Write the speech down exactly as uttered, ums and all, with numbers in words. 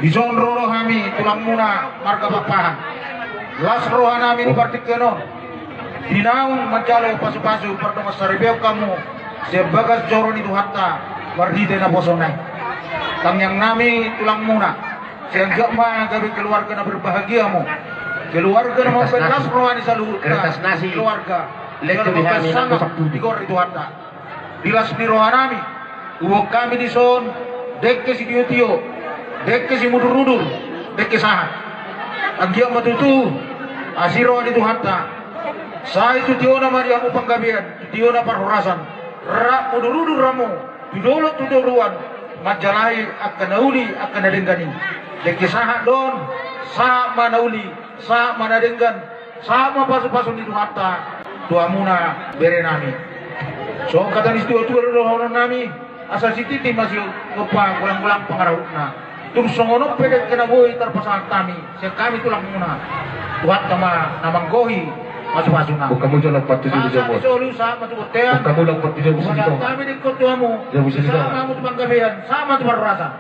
Dison ro do hami tulangmuna marga Pakpahan. Las rohanami di partingkian on, di naung manjalo pasupasu pardongansaripeon hamu sian bagas joro ni Tuhanta marhite naposona i. Tangiangnami tulangmuna, sai anggiat ma gabe keluarga na berbahagia hamu, keluarga na mambahen las roha ni saluhutna keluarga, di gor ni Tuhanta. Di las ni rohanami, huboan hami dison dengke sitiotio, dengke simudurudur, dengke sahat. Anggiat ma tutu asi roha ni Tuhanta, sai tu tiona ma di hamu panggabean, tu tiona parhorasan, rap mudurudur hamu tu dolok tu toruan, manjalahi angka na uli angka na denggan i. Dengke sahat do on, sahat ma na uli, sahat ma na denggan, sahat ma pasupasu ni Tuhanta tu hamuna berenami. Songon hata ni situatua do dohononnami, asa sititi ma sigompa, golanggolang pangarahutna. Tung songon on pe dengke na boi tarpasahat hami sian hami tulangmuna, Tuhanta ma na manggohi pasupasuna. Sahat ma tu solu, sahat ma tu bontean. Pasahat hami dengke on tu hamu, sahat ma hamu tu panggabean, sahat ma tu parhorasan.